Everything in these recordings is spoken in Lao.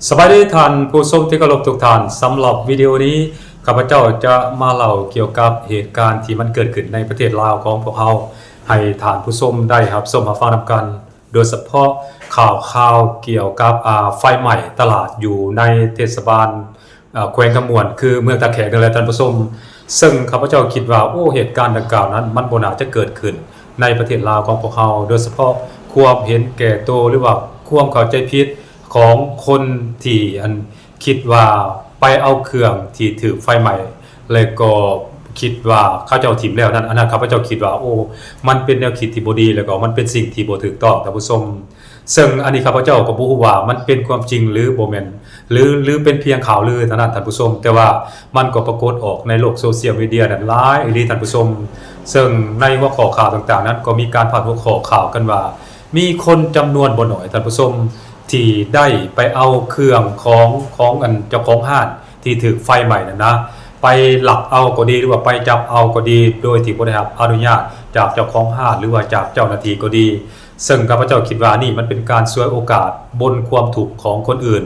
ສະບາຍດີທ່ານຜູ້ຊົມທີ່ເຄົາລົບທຸກທ່ານ, ສຳລັບວິດີໂອນີ້ ຂ້າພະເຈົ້າຈະມາເລົ່າກ່ຽວກັບເຫດການທີ່ມັນເກີດຂຶ້ນໃນປະເທດລາວຂອງພວກເຮົາ ໃຫ້ທ່ານຜູ້ຊົມໄດ້ຮັບຊົມຮັບຟັງນຳກັນ, ໂດຍສະເພາະຂ່າວຄາວກ່ຽວກັບ ອາ ໄຟໄໝ້ຕະຫຼາດຢູ່ໃນເທດສະບານ ອາ ແຂວງຄຳມ່ວນ ຄືເມືອງທ່າແຂກນັ້ນແຫຼະທ່ານຜູ້ຊົມ. ເຊິ່ງຂ້າພະເຈົ້າຄິດວ່າ ໂອ້ ເຫດການດັ່ງກ່າວນັ້ນ ມັນບໍ່ໜ້າຈະເກີດຂຶ້ນໃນປະເທດລາວຂອງພວກເຮົາ, ໂດຍສະເພາະຄວາມເຫັນແກ່ໂຕ ຫຼືວ່າຄວາມເຂົ້າໃຈຜິດຂອງຄົນທີ່ ອັນ ຄິດວ່າໄປເອົາເຄື່ອງທີ່ຖືກໄຟໄໝ້ ແລະກໍຄິດວ່າເຂົາເຈົ້າຖິ້ມແລ້ວນັ້ນ, ອັນນັ້ນຂ້າພະເຈົ້າຄິດວ່າ ໂອ້ ມັນເປັນແນວຄິດທີ່ບໍ່ດີ ແລະກໍມັນເປັນສິ່ງທີ່ບໍ່ຖືກຕ້ອງ ທ່ານຜູ້ຊົມ. ເຊິ່ງອັນນີ້ຂ້າພະເຈົ້າກໍບໍ່ຮູ້ວ່າມັນເປັນຄວາມຈິງ ຫຼື ບໍ່ແມ່ນ ຫຼື ຫຼື ເປັນພຽງຂ່າວລືເທົ່ານັ້ນທ່ານຜູ້ຊົມ, ແຕ່ວ່າມັນກໍປາກົດອອກໃນໂລກໂຊຊຽວມີເດຍນັ້ນຫຼາຍອີ່ຫຼີທ່ານຜູ້ຊົມ. ເຊິ່ງໃນຫົວຂໍ້ຂ່າວຕ່າງໆນັ້ນ ກໍມີການພາດຫົວຂໍ້ຂ່າວກັນວ່າ ມີຄົນຈຳນວນບໍ່ໜ້ອຍທ່ານຜູ້ຊົມ ທີ່ໄດ້ໄປເອົາເຄື່ອງຂອງ ຂອງອັນເຈົ້າຂອງຮ້ານທີ່ຖືກໄຟໄໝ້ນັ້ນນະ ໄປລັກເອົາກໍດີ ຫຼືວ່າໄປຈັບເອົາກໍດີ ໂດຍທີ່ບໍ່ໄດ້ຮັບອະນຸຍາດຈາກເຈົ້າຂອງຮ້ານ ຫຼືວ່າຈາກເຈົ້າໜ້າທີ່ກໍດີ. ເຊິ່ງຂ້າພະເຈົ້າຄິດວ່ານີ້ມັນເປັນການສວຍໂອກາດບົນຄວາມທຸກຂອງຄົນອື່ນ,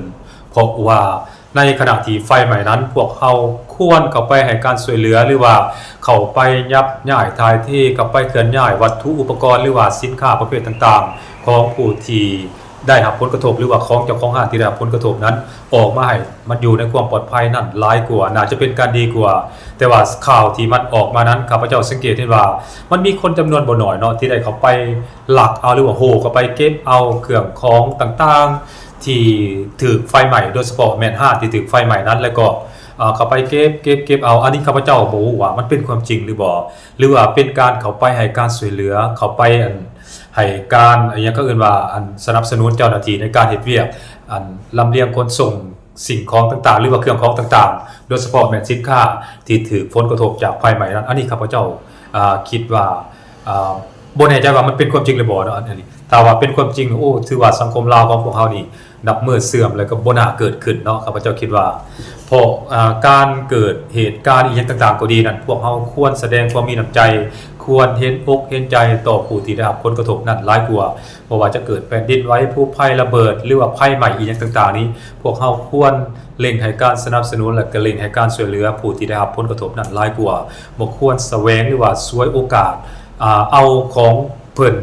ເພາະວ່າໃນຂະນະທີ່ໄຟໄໝ້ນັ້ນ ພວກເຮົາຄວນເຂົ້າໄປໃຫ້ການຊ່ວຍເຫຼືອ ຫຼືວ່າເຂົ້າໄປຍັບຍ້າຍຖ່າຍເທ ເຂົ້າໄປເຄື່ອນຍ້າຍວັດຖຸອຸປະກອນ ຫຼືວ່າສິນຄ້າປະເພດຕ່າງໆ ຂອງຜູ້ທີ່ໄດ້ຮັບຜົນກະທົບ ຫຼືວ່າຂອງເຈົ້າຂອງຮ້ານທີ່ໄດ້ຮັບຜົນກະທົບນັ້ນ ອອກມາໃຫ້ມັນຢູ່ໃນຄວາມປອດໄພນັ້ນຫຼາຍກວ່າ, ໜ້າຈະເປັນການດີກວ່າ. ແຕ່ວ່າຂ່າວທີ່ມັນອອກມານັ້ນ ຂ້າພະເຈົ້າສັງເກດເຫັນວ່າ ມັນມີຄົນຈຳນວນບໍ່ໜ້ອຍເນາະ ທີ່ໄດ້ເຂົ້າໄປລັກເອົາ ຫຼືວ່າໂຫເຂົ້າໄປເກັບເອົາເຄື່ອງຂອງຕ່າງໆ ທີ່ຖືກໄຟໄໝ້, ໂດຍສະເພາະແມ່ນຮ້ານທີ່ຖືກໄຟໄໝ້ນັ້ນ ແລ້ວກໍ ເອີ ເຂົ້າໄປເກັບ ເກັບ ເກັບເອົາ. ອັນນີ້ຂ້າພະເຈົ້າບໍ່ຮູ້ວ່າມັນເປັນຄວາມຈິງຫຼືບໍ່ ຫຼືວ່າເປັນການເຂົ້າໄປໃຫ້ການຊ່ວຍເຫຼືອ, ເຂົ້າໄປ ອັນ ໃຫ້ການ ອີຫຍັງ ເຂົາເອີ້ນວ່າ ອັນ ສະໜັບສະໜູນເຈົ້າໜ້າທີ່ໃນການເຮັດວຽກ ອັນ ລຳລຽງຂົນສົ່ງສິ່ງຂອງຕ່າງໆ ຫຼືວ່າເຄື່ອງຂອງຕ່າງໆ ໂດຍສະເພາະແມ່ນສິນຄ້າທີ່ຖືກຜົນກະທົບຈາກໄຟໄໝ້ນັ້ນ. ອັນນີ້ຂ້າພະເຈົ້າ ອາ ຄິດວ່າ ອາ ບໍ່ແນ່ໃຈວ່າມັນເປັນຄວາມຈິງຫຼືບໍ່ເນາະ ອັນນີ້. ຖ້າວ່າເປັນຄວາມຈິງ ໂອ້ ຖືວ່າສັງຄົມລາວຂອງພວກເຮົານີ້ ນັບມື້ເສື່ອມ ແລ້ວກໍບໍ່ໜ້າເກີດຂຶ້ນເນາະ ຂ້າພະເຈົ້າຄິດວ່າ. ເພາະ ອາ ການເກີດເຫດການອີ່ຫຍັງຕ່າງໆກໍດີນັ້ນ ພວກເຮົາຄວນສະແດງຄວາມມີນ້ຳໃຈ, ຄວນເຫັນອົກເຫັນໃຈຕໍ່ຜູ້ທີ່ໄດ້ຮັບຜົນກະທົບນັ້ນຫຼາຍກວ່າ. ບໍ່ວ່າຈະເກີດແຜ່ນດິນໄຫວ, ພູໄຟລະເບີດ ຫຼືວ່າໄຟໄໝ້ອີ່ຫຍັງຕ່າງໆນີ້ ພວກເຮົາຄວນເລັ່ງໃຫ້ການສະໜັບສະໜູນ ແລະ ກໍເລັ່ງໃຫ້ການຊ່ວຍເຫຼືອຜູ້ທີ່ໄດ້ຮັບຜົນກະທົບນັ້ນຫຼາຍກວ່າ. ບໍ່ຄວນສະແຫວງ ຫຼືວ່າສວຍໂອກາດ ອາ ເອົາຂອງ ເພິ່ນ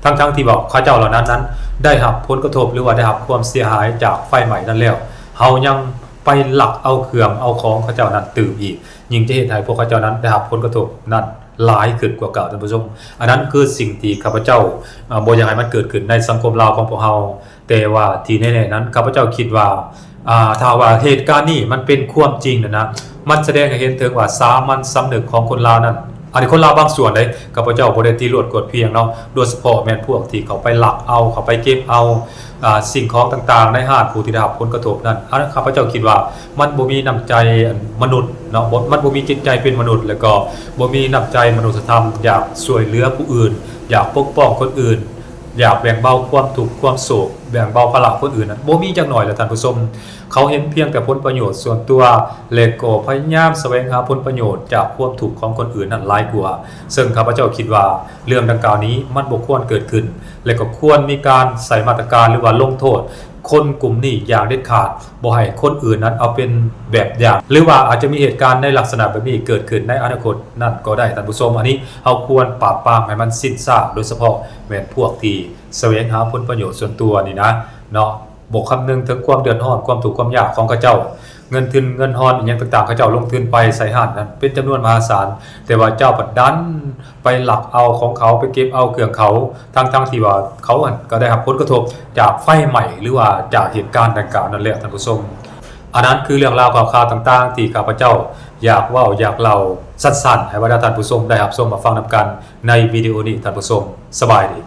ທັງໆທີ່ວ່າເຂົາເຈົ້າເຫຼົ່ານັ້ນນັ້ນ ໄດ້ຮັບຜົນກະທົບ ຫຼືວ່າໄດ້ຮັບຄວາມເສຍຫາຍຈາກໄຟໄໝ້ນັ້ນແລ້ວ ເຮົາຍັງໄປລັກເອົາເຄື່ອງເອົາຂອງເຂົາເຈົ້ານັ້ນຕື່ມອີກ, ຍິ່ງຈະເຮັດໃຫ້ພວກເຂົາເຈົ້ານັ້ນໄດ້ຮັບຜົນກະທົບນັ້ນຫຼາຍຂຶ້ນກວ່າເກົ່າ, ທ່ານຜູ້ຊົມ. ອັນນັ້ນຄືສິ່ງທີ່ຂ້າພະເຈົ້າ ເອີ ບໍ່ຢາກໃຫ້ມັນເກີດຂຶ້ນໃນສັງຄົມລາວຂອງພວກເຮົາ. ແຕ່ວ່າທີ່ແນ່ໆນັ້ນ ຂ້າພະເຈົ້າຄິດວ່າ ອາ ຖ້າວ່າເຫດການນີ້ມັນເປັນຄວາມຈິງນັ້ນນະ ມັນສະແດງໃຫ້ເຫັນເຖິງວ່າສາມັນສຳນຶກຂອງຄົນລາວນັ້ນ, ອັນນີ້ຄົນລາວບາງສ່ວນເດ້, ຂ້າພະເຈົ້າບໍ່ໄດ້ຕີລວດກວດພຽງເນາະ, ໂດຍສະເພາະແມ່ນພວກທີ່ເຂົ້າໄປລັກເອົາ, ເຂົ້າໄປເກັບເອົາ ອາ ສິ່ງຂອງຕ່າງໆໃນຮ້ານຜູ້ທີ່ໄດ້ຮັບຜົນກະທົບນັ້ນ. ອັນນັ້ນຂ້າພະເຈົ້າຄິດວ່າມັນບໍ່ມີນ້ຳໃຈ ອັນ ມະນຸດເນາະ, ບໍ່ ມັນບໍ່ມີຈິດໃຈເປັນມະນຸດ ແລ້ວກໍບໍ່ມີນ້ຳໃຈມະນຸດສະທຳ ຢາກຊ່ວຍເຫຼືອຜູ້ອື່ນ, ຢາກປົກປ້ອງຄົນອື່ນ, ຢາກແບ່ງເບົາຄວາມທຸກຄວາມໂສກ, ແບ່ງເບົາພາລະຄົນອື່ນນັ້ນ ບໍ່ມີຈັກໜ້ອຍແຫຼະທ່ານຜູ້ຊົມ. ເຂົາເຫັນພຽງແຕ່ຜົນປະໂຫຍດສ່ວນຕົວ ແລະ ກໍພະຍາຍາມສະແຫວງຫາຜົນປະໂຫຍດຈາກຄວາມທຸກຂອງຄົນອື່ນນັ້ນຫຼາຍກວ່າ. ເຊິ່ງຂ້າພະເຈົ້າຄິດວ່າເລື່ອງດັ່ງກ່າວນີ້ມັນບໍ່ຄວນເກີດຂຶ້ນ ແລະ ກໍຄວນມີການໃຊ້ມາດຕະການ ຫຼືວ່າລົງໂທດຄົນກຸ່ມນີ້ຢ່າງເດັດຂາດ, ບໍ່ໃຫ້ຄົນອື່ນນັ້ນເອົາເປັນແບບຢ່າງ ຫຼືວ່າອາດຈະມີເຫດການໃນລັກສະນະແບບນີ້ເກີດຂຶ້ນໃນອະນາຄົດນັ້ນກໍໄດ້ທ່ານຜູ້ຊົມ. ອັນນີ້ເຮົາຄວນປາບປາມໃຫ້ມັນສິ້ນຊາກ, ໂດຍສະເພາະແມ່ນພວກທີ່ ສະແຫວງຫາຜົນປະໂຫຍດສ່ວນຕົວນີ້ນະເນາະ, ບໍ່ຄຳນຶງເຖິງຄວາມເດືອດຮ້ອນ ຄວາມທຸກຄວາມຍາກຂອງເຂົາເຈົ້າ, ເງິນທຶນເງິນຮອນອີ່ຫຍັງຕ່າງໆ ເຂົາເຈົ້າລົງທຶນໄປໃສ່ຮ້ານນັ້ນເປັນຈຳນວນມະຫາສານ, ແຕ່ວ່າເຈົ້າພັດດັນໄປລັກເອົາຂອງເຂົາ, ໄປເກັບເອົາເຄື່ອງເຂົາ, ທັງໆທີ່ວ່າເຂົາຫັ້ນກໍໄດ້ຮັບຜົນກະທົບຈາກໄຟໄໝ້ ຫຼືວ່າຈາກເຫດການດັ່ງກ່າວນັ້ນແລ້ວທ່ານຜູ້ຊົມ. ອັນນັ້ນຄືເລື່ອງລາວຂ່າວໆຕ່າງໆ ທີ່ຂ້າພະເຈົ້າຢາກເວົ້າຢາກເລົ່າສັ້ນໆ ໃຫ້ບັນດາທ່ານຜູ້ຊົມໄດ້ຮັບຊົມຮັບຟັງນຳກັນໃນວິດີໂອນີ້ທ່ານຜູ້ຊົມ. ສະບາຍດີ.